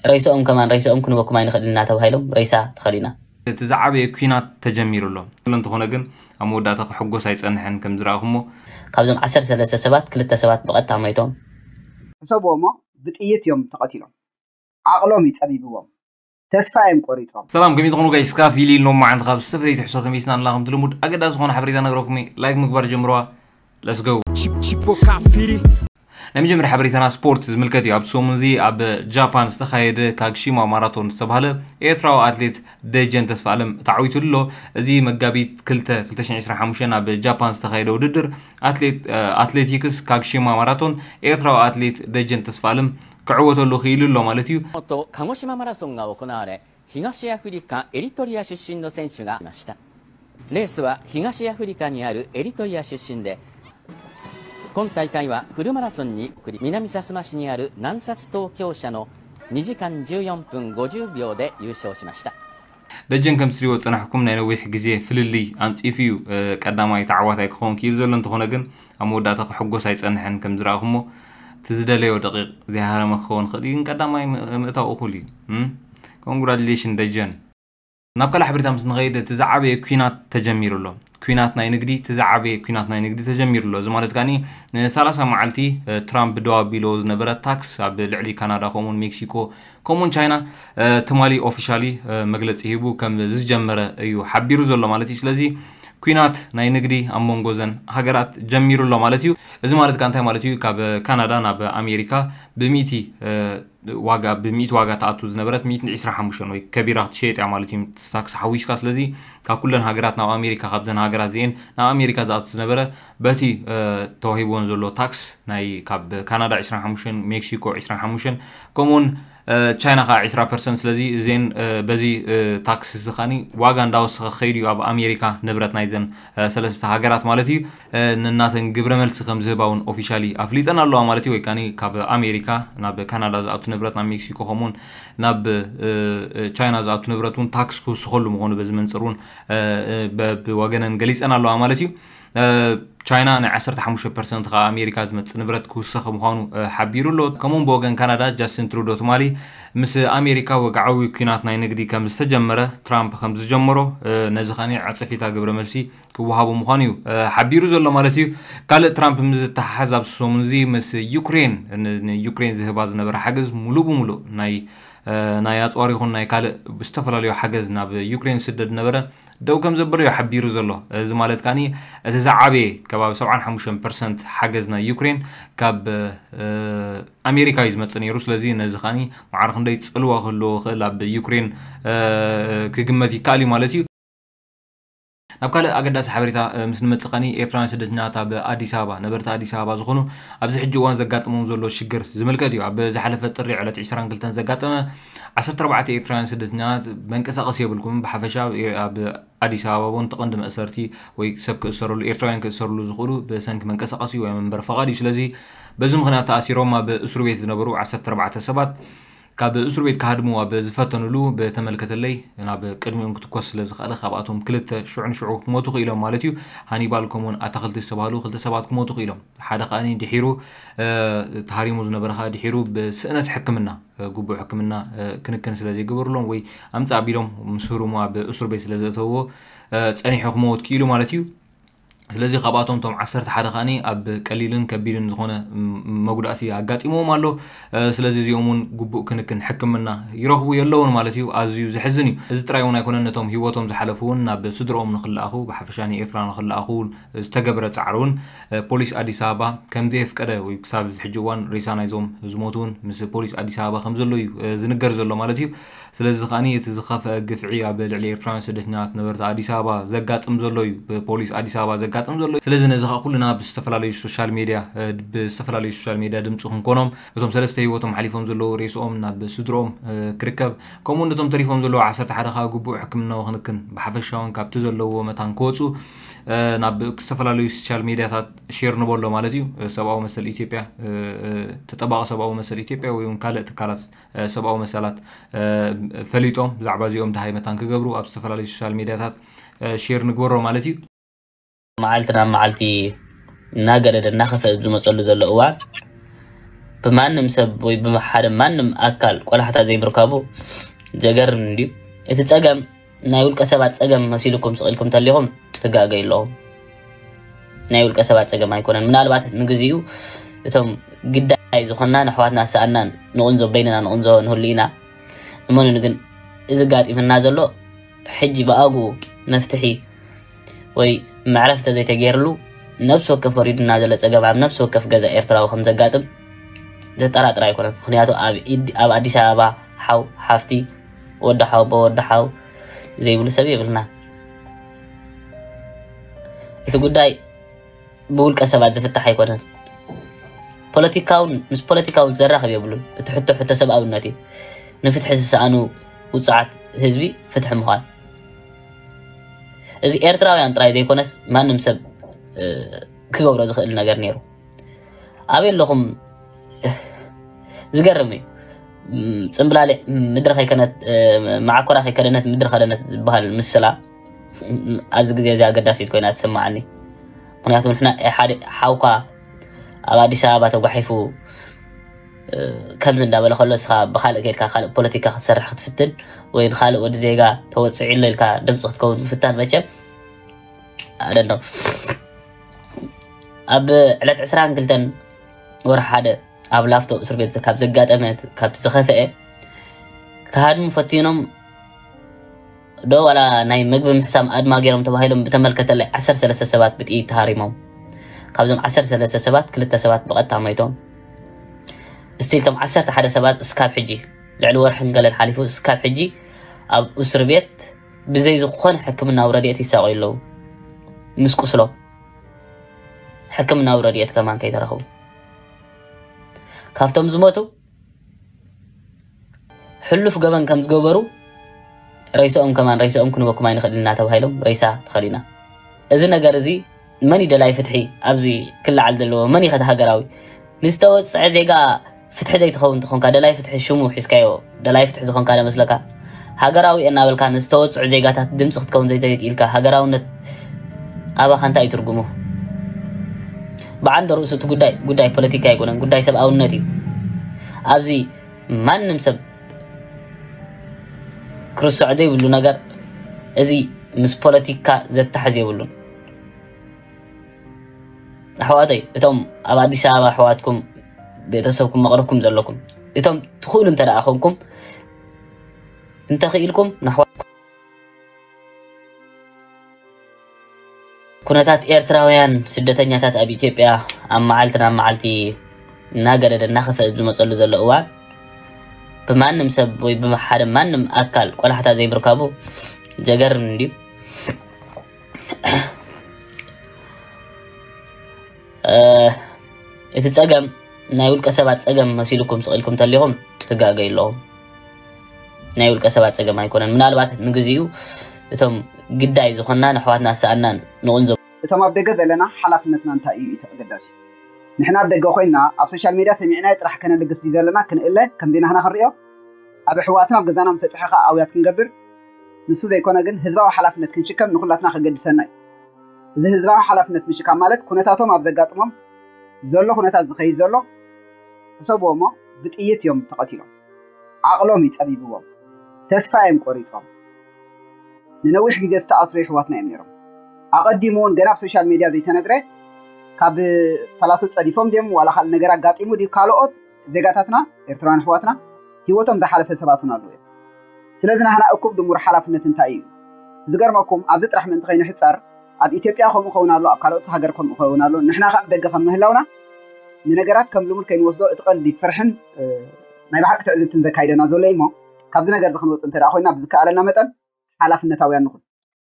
ሬሳኦም ከማን ሬሳኦም ክንበኩም ኣይንኽእል ኢና ተባሂሎም ሬሳ ተኸሊና። እቲ ዝዓበየ ኲናት ተጀሚሩ ኣሎ። እንተኾነ ግን ኣብ መወዳእታ ክሕጎስ ኣይጸንሐን ከም ዝረኣኹሞ። ካብዞም ዓሰርተ ሰለስተ ሰባት ክልተ ሰባት ብቐጥታ ሞይቶም። ሕሰብዎ እሞ ብጥይት እዮም ተቐቲሎም። ዓቕሎም እዩ ጸቢብዎም። ተስፋ እዮም ቆሪጾም። ሰላም፣ ከመይ ትኾኑ ጋይስ? ስካፍ ኢሊ ኢልኖ መዓልቲ ካብ ዝተፈላለየ ትሕሶ ተመይስና ኣላ። ከምቲ ልሙድ ኣገዳሲ ዝኾነ ሓበሬታ ነግረኩም እየ። ላይክ ምግባር ጀምርዋ። Let's go። Chip- Chipo Kafiri. ናይ መጀመርያ ሓበሬታና ስፖርት ዝምልከት እዩ። ኣብ ሰሙን እዚ ኣብ ጃፓን ዝተኻየደ ካግሺማ ማራቶን ዝተባህለ ኤርትራዊ ኣትሌት ደጀን ተስፋኣለም ተዓዊቱ ኣሎ። እዚ መጋቢት ክልተ ክልተ ሽሕን ዕስራን ሓሙሽተን ኣብ ጃፓን ዝተኻየደ ውድድር ኣትሌት ኣትሌቲክስ ካግሺማ ማራቶን ኤርትራዊ ኣትሌት ደጀን ተስፋኣለም ክዕወተሉ ክኢሉ ኣሎ ማለት እዩ። と鹿児島マラソンが行われ、東アフリカ、エリトリア出身の選手がいました。レースは東アフリカにあるエリトリア出身で、今大会はフルマラソンに送り、南薩摩市にある南薩東京社の2時間14分50秒で優勝しました。 ደጀን ከም ትሪእዎ ዝጸናሕኩም ናይ ነዊሕ ግዜ ፍልልይ ኣንጺፉ እዩ ቀዳማይ ተዓዋታይ ክኸውን ክኢሉ ዘሎ። እንተኾነ ግን ኣብ መወዳእታ ክሕጎስ ኣይጸንሐን ከም ዝረኣኹሞ። እቲ ዝደለዮ ደቂቕ ዘይሃረመ ክኸውን ክእል እዩ፣ ግን ቀዳማይ ምእታው እኹል እዩ። ኮንግራጁሌሽን ደጀን። ናብ ካልእ ሓበሬታ ምስ ንኸይድ፣ እቲ ዝዓበየ ኲናት ተጀሚሩ ኣሎ። ኲናት ናይ ንግዲ፣ እቲ ዝዓበየ ኲናት ናይ ንግዲ ተጀሚሩ ኣሎ። እዚ ማለት ከኣ ን30 መዓልቲ ትራምፕ ደው ኣቢልዎ ዝነበረ ታክስ ኣብ ልዕሊ ካናዳ ከምኡውን ሜክሲኮ ከምኡውን ቻይና ትማሊ ኦፊሻሊ መግለፂ ሂቡ ከም ዝጀመረ እዩ ሓቢሩ ዘሎ ማለት እዩ። ስለዚ ኲናት ናይ ንግዲ ኣብ መንጎ ዘን ሃገራት ጀሚሩ ኣሎ ማለት እዩ። እዚ ማለት ከ እንታይ ማለት እዩ? ካብ ካናዳ ናብ ኣሜሪካ ብሚእቲ ዋጋ ብሚእቲ ዋጋ ትኣቱ ዝነበረት ሚእቲ ዕስራ ሓሙሽተ ወይ ከቢራ ክትሸየጥ እያ ማለት እዩ፣ ምስ ታክስ ሓዊስካ። ስለዚ ካብ ኩለን ሃገራት ናብ ኣሜሪካ ካብዘን ሃገራት እዚኤን ናብ ኣሜሪካ ዝኣቱ ዝነበረ በቲ ተዋሂብዎን ዘሎ ታክስ ናይ ካብ ካናዳ ዕስራን ሓሙሽተን ሜክሲኮ ዕስራን ሓሙሽተን ከምኡውን ቻይና ከዓ ዕስራ ፐርሰንት። ስለዚ እዚን በዚ ታክስ እዚ ከኒ ዋጋ እንዳወሰኸ ክኸይድ እዩ ኣብ ኣሜሪካ ንብረት ናይዘን ሰለስተ ሃገራት ማለት እዩ። ንናተን ግብረ መልሲ ከም ዝህባ እውን ኦፊሻሊ ኣፍሊጠን ኣለዋ ማለት እዩ። ወይ ከኒ ካብ ኣሜሪካ ናብ ካናዳ ዝኣቱ ንብረት ናብ ሜክሲኮ ከምኡውን ናብ ቻይና ዝኣቱ ንብረት እውን ታክስ ክውስኸሉ ምዃኑ በዚ መንፅር እውን ብወገነን ገሊፀን ኣለዋ ማለት እዩ። ቻይና ናይ ዓሰርተ ሓሙሽተ ፐርሰንት ከዓ ኣሜሪካ ዝመፅእ ንብረት ክውሰኽ ምዃኑ ሓቢሩ ኣሎ። ከምኡውን ብወገን ካናዳ ጃስቲን ትሩዶ ትማሊ ምስ ኣሜሪካ ወግዓዊ ኲናት ናይ ንግዲ ከም ዝተጀመረ ትራምፕ ከም ዝጀመሮ ነዚ ከኒ ዓፀፊታ ግብረ መልሲ ክወሃቡ ምዃኑ እዩ ሓቢሩ ዘሎ ማለት እዩ። ካልእ ትራምፕ ምስ ዝተሓሓዝ ኣብ ሰሙን እዚ ምስ ዩክሬን ንዩክሬን ዝህባ ዝነበረ ሓገዝ ሙሉእ ብሙሉእ ናይ ናይ ኣፅዋር ይኹን ናይ ካልእ ዝተፈላለዩ ሓገዝ ናብ ዩክሬን ዝስደድ ነበረ ደው ከም ዘበለ እዩ ሓቢሩ ዘሎ። እዚ ማለት ከኒ እቲ ዝዓበየ ከባቢ ሰብዓን ሓሙሽተን ፐርሰንት ሓገዝ ናይ ዩክሬን ካብ ኣሜሪካ እዩ ዝመፅእ ነይሩ። ስለዚ ነዚ ከኒ ማዕረ ክንደይ ፅልዋ ክህልዎ ክእል ኣብ ዩክሬን ክግመት ይከኣል እዩ ማለት እዩ። ናብ ካልእ ኣገዳሲ ሓበሬታ ምስ ንመፅእ ከኒ ኤርትራውያን ስደተኛታት ኣብ ኣዲስ ኣበባ ነበርቲ ኣዲስ ኣበባ ዝኾኑ ኣብዚ ሕጂ እዋን ዘጋጥሞም ዘሎ ሽግር ዝምልከት እዩ። ኣብ ዝሓለፈ ጥሪ ዕለት ዕስራን ክልተን ዘጋጠመ ዓሰርተ ኣርባዕተ ኤርትራውያን ስደተኛታት መንቀሳቐሲ የብልኩም። ብሓፈሻ ኣብ ኣዲስ ኣበባ እውን ተቐንዲ መእሰርቲ ወይ ሰብ ክእሰረሉ ኤርትራውያን ክእሰረሉ ዝኽእሉ ብሰንኪ መንቀሳቐሲ ወይ መንበሪ ፈቓድ እዩ። ስለዚ በዚ ምኽንያት ተኣሲሮም ኣብ እስሩ ቤት ዝነበሩ ዓሰርተ ኣርባዕተ ሰባት ካብ እስሩ ቤት ክሃድሙ ኣብ ዝፈተኑሉ ብተመልከተለይ ናብ ቅድሚኦም ክትኮስ ስለ ዝኸኣለ ካብኣቶም ክልተ ሽዑ ንሽዑ ክሞቱ ክኢሎም ማለት እዩ። ሃኒባል ከምኡውን ኣታኽልቲ ዝተባህሉ ክልተ ሰባት ክሞቱ ክኢሎም። ሓደ ከኣኒ ድሒሩ ተሃሪሙ ዝነበረ ከዓ ድሒሩ ብስእነት ሕክምና ግቡእ ሕክምና ክንክን ስለ ዘይገበሩሎም ወይ ኣምፃ ኣቢሎም ምስ ህሩሙ ኣብ እስሩ ቤት ስለ ዘእተውዎ ፀኒሑ ክመወት ክኢሉ ማለት እዩ። ስለዚ ካብኣቶም እቶም ዓሰርተ ሓደ ከኣኒ ኣብ ቀሊልን ከቢድን ዝኾነ መጉዳእቲ ኣጋጢምዎም ኣሎ። ስለዚ እዚኦም እውን ግቡእ ክንክን ሕክምና ይረኽቡ የለውን ማለት እዩ። ኣዝዩ ዘሕዝን እዩ። እዚ ጥራይ እውን ኣይኮነን፣ ነቶም ህይወቶም ዝሓለፉ እውን ናብ ስድርኦም ንክለኣኹ ብሓፈሻ ንኤርትራ ንክለኣኹ እውን ዝተገብረ ፃዕሪ እውን ፖሊስ ኣዲስ ኣበባ ከም ዘየፍቀደ ወይ ክሳብ እዚ ሕጂ እዋን ሬሳ ናይዞም ዝሞቱ እውን ምስ ፖሊስ ኣዲስ ኣበባ ከም ዘሎ እዩ ዝንገር ዘሎ ማለት እዩ። ስለዚ ከኣ እቲ ዝኸፍአ ግፍዒ ኣብ ልዕሊ ኤርትራውያን ስደተኛታት ነበርቲ ኣዲስ ኣበባ ዘጋጥም ዘሎ እዩ፣ ብፖሊስ ኣዲስ ኣበባ ዘጋጥም ዘሎ እዩ። ስለዚ ነዚ ከኣ ኩልና ብዝተፈላለዩ ሶሻል ሜድያ ብዝተፈላለዩ ሶሻል ሜድያ ድምፂ ክንኮኖም እቶም ሰለስተ ህይወቶም ሓሊፎም ዘለዉ ሬስኦም ናብ ስድርኦም ክርከብ ከምኡ ነቶም ተሪፎም ዘለዉ ዓሰርተ ሓደ ከኣ ግቡእ ሕክምናዊ ክንክን ብሓፈሻውን ካብቲ ዘለዎ መታን ክወፁ ናብ ዝተፈላለዩ ሶሻል ሜድያታት ሼር ንበሎ ማለት እዩ። ሰብኣዊ መሰል ኢትዮጵያ ተጠባቂ ሰብኣዊ መሰል ኢትዮጵያ ወይ እውን ካልእ ትካላት ሰብኣዊ መሰላት ፈሊጦም ብዛዕባ እዚኦም ደሃይ መታን ክገብሩ ኣብ ዝተፈላለዩ ሶሻል ሜድያታት ሼር ንግበሮ ማለት እዩ። መዓልቲ ናብ መዓልቲ እናገደደ እናኸፈ ዝመፀሉ ዘሎ እዋን ብማንም ሰብ ወይ ብሓደ ማንም ኣካል ቆላሕታ ዘይምርካቡ ዘገርም እንድዩ። እቲ ጸገም ናይ ውልቀ ሰባት ጸገም መሲልኩም ስቕ ኢልኩም ተሊኹም ትጋገዩ ኣለኹም። ናይ ውልቀ ሰባት ጸገም ኣይኮነን። ምናልባት ንግዚኡ እቶም ግዳይ ዝኾንና ንኣሕዋትና ዝሰኣናን ንቕንዞ በይንና ንቕንዞ ንህሉ ኢና። እመኑኒ ግን እዚ ጋጢምና ዘሎ ሕጂ ብኣግኡ መፍትሒ ወይ መዕረፊ ተዘይተገይርሉ ነብሲ ወከፍ ወሪዱና ዘሎ ጸገም ኣብ ነብሲ ወከፍ ገዛ ኤርትራዊ ከም ዘጋጥም ዘጠራጥር ኣይኮነን። ምኽንያቱ ኣብ ኢድ- ኣብ ኣዲስ ኣበባ ሓው ሓፍቲ ወዲ ሓው ኣቦ ወዲ ሓው ዘይብሉ ሰብ የብልና። እቲ ጉዳይ ብውልቀ ሰባት ዝፍታሕ ኣይኮነን። ፖለቲካውን ምስ ፖለቲካውን ዘራኽብ የብሉን። እቲ ሕቶ ሕቶ ሰብኣውነት እዩ። ንፍትሒ ዝሰኣኑ ውፅዓት ህዝቢ ፍትሒ ምዃን እዚ ኤርትራውያን ጥራይ ዘይኮነስ ማንም ሰብ እ፣ ክገብሮ ዝኽእል ነገር ነይሩ። ኣበይ ኣለኹም? ዝገርም እዩ። ም፣ ጽምብላሊዕ ምድሪ ከይከነት እ፣ መዓኮራ ከይከደነት ምድሪ ከደነት ዝበሃል ምስላ ኣብዚ ግዜ እዚ ኣገዳሲት ኮይና ትስምዓኒ። ምክንያቱ ንሕና ሓደ ሓውካ ኣብ ኣዲስ ኣበባ ተጓሒፉ እ፣ ከምዚ እንዳበለ ከሎ እስኻ ብኻልእ ከይድካ ካልእ ፖለቲካ ክትሰርሕ ክትፍትን ወይ ንኻልእ ወዲ ዜጋ ተወፅዒ ኣሎ ኢልካ ድምፂ ክትከውን ምፍታን መቸም ኣደኖ ኣብ ዕለት ዕስራን ክልተን ወርሒ ሓደ ኣብ ላፍቶ እስር ቤት ካብ ዘጋጠመ ካብቲ ዝኸፍአ ክሃድሙ ፈቲኖም ዶ ዋላ ናይ መግቢ ምሕሳም ኣድማ ገይሮም ተባሂሎም ብተመልከተለይ ዓሰርተ ሰለስተ ሰባት ብጥይት ተሃሪሞም። ካብዞም ዓሰርተ ሰለስተ ሰባት ክልተ ሰባት ብቐጥታ ሞይቶም። እስቲል እቶም ዓሰርተ ሓደ ሰባት እስካብ ሕጂ ልዕሊ ወርሕን ገለን ሓሊፉ እስካብ ሕጂ ኣብ እስር ቤት ብዘይ ዝኾነ ሕክምናዊ ረድኤት ይሳቐዩ ኣለዉ። ምስ ቁስሎም ሕክምናዊ ረድኤት ከማን ከይተረኸቡ ካብቶም ዝሞቱ ሕሉፍ ገበን ከም ዝገበሩ ሬስኦም ከማን ሬስኦም ክንበኩም ኣይንኽእል እናተባሂሎም ሬሳ ተኸሊና። እዚ ነገር እዚ መን እዩ ደላይ ፍትሒ ኣብዚ ክለዓል ዘለዎ? መን እዩ ኸተ ሃገራዊ? ንዝተወፅዐ ዜጋ ፍትሒ ዘይትኸውን ተኾንካ ደላይ ፍትሒ ሽሙ ሒዝካዮ ደላይ ፍትሒ ዝኾንካ ደመስለካ? ሃገራዊ እናበልካ ንዝተወፅዑ ዜጋታት ድምፂ ክትከውን ዘይተኢልካ ሃገራውነት ኣባኻ እንታይ እዩ ትርጉሙ? ብዓንደ ርእሱ እቲ ጉዳይ ጉዳይ ፖለቲካ ኣይኮነን፣ ጉዳይ ሰብኣውነት እዩ። ኣብዚ ማንም ሰብ ክርስዖ ዘይብሉ ነገር እዚ ምስ ፖለቲካ ዘተሓዝ የብሉን። ኣሕዋተይ እቶም ኣብ ኣዲስ ኣበባ ኣሕዋትኩም ቤተሰብኩም መቕረብኩም ዘለኩም እቶም ትኽእሉ እንተ ደኣ ኾንኩም እንተኽኢልኩም ንኣሕዋትኩም ኩነታት ኤርትራውያን ስደተኛታት ኣብ ኢትዮጵያ ኣብ መዓልቲ ናብ መዓልቲ እናገደደ እናኸፈ ዝመፀሉ ዘሎ እዋን ብማንም ሰብ ወይ ብሓደ ማንም ኣካል ቆላሕታ ዘይምርካቡ ዘገርም እንድዩ። እቲ ጸገም ናይ ውልቀ ሰባት ጸገም መሲልኩም ስቕ ኢልኩም ተሊኹም ትጋገዩ ኣለኹም። ናይ ውልቀ ሰባት ጸገም ኣይኮነን። ምናልባት ንግዚኡ እቶም ግዳይ ዝኾንና ንኣሕዋትና ዝሰኣናን ንቕንዞ እቶም ኣብ ደገ ዘለና ሓላፍነትና እንታይ እዩ እቲ ኣገዳሲ። ንሕና ኣብ ደገ ኮይንና ኣብ ሶሻል ሜድያ ሰሚዕናዮ ጥራሕ ከነልግስ ድዩ ዘለና ክንእለ ከም ዜናህና ክንሪኦ ኣብ ኣሕዋትና ኣብ ገዛና ምፈጽሐ ከኣ ኣውያት ክንገብር ንሱ ዘይኮነ ግን ህዝባዊ ሓላፍነት ክንሽከም ንኹላትና ከገድሰና እዩ። እዚ ህዝባዊ ሓላፍነት ምሽካም ማለት ኩነታቶም ኣብ ዘጋጥሞም ዘሎ ኩነታት ዝኸይድ ዘሎ ሕሰብዎ እሞ ብጥይት እዮም ተቐቲሎም። ዓቕሎም እዩ ጸቢብዎም። ተስፋ እዮም ቆሪጾም። ንነዊሕ ግዜ ዝተኣስሩ የሕዋትና እዮም ነይሮም። ኣቐዲሙ እውን ገና ኣብ ሶሻል ሜድያ ዘይተነግረ ካብ ፓላሶ ጸዲፎም ድዮም ዋላ ካልእ ነገር ኣጋጢሙ ድዩ ካልኦት ዜጋታትና ኤርትራውያን ኣሕዋትና ህይወቶም ዝሓለፈ ሰባት እውን ኣለዉ እዮም። ስለዚ ናህና እኩብ ድሙር ሓላፍነት እንታይ እዩ? ዝገርመኩም ኣብዚ ጥራሕ ምእንቲ ከይንሕጸር ኣብ ኢትዮጵያ ከምኡ ኸውን ኣሎ፣ ኣብ ካልኦት ሃገር ከምኡ ኸውን ኣሎ። ንሕና ከኣ ኣብ ደገ ከም ምህላውና ንነገራት ከም ልሙድ ከይንወስዶ እቲ ቀንዲ ፍርሕን እ፣ ናይ ብሓቂ ትዕዝብትን ዘካይደና ዘሎ እዩ እሞ ካብዚ ነገር እዚ ክንወጽእ እንተ ደኣ ኮይና ብዝከኣለና መጠን ሓላፍነታውያን ንኹን።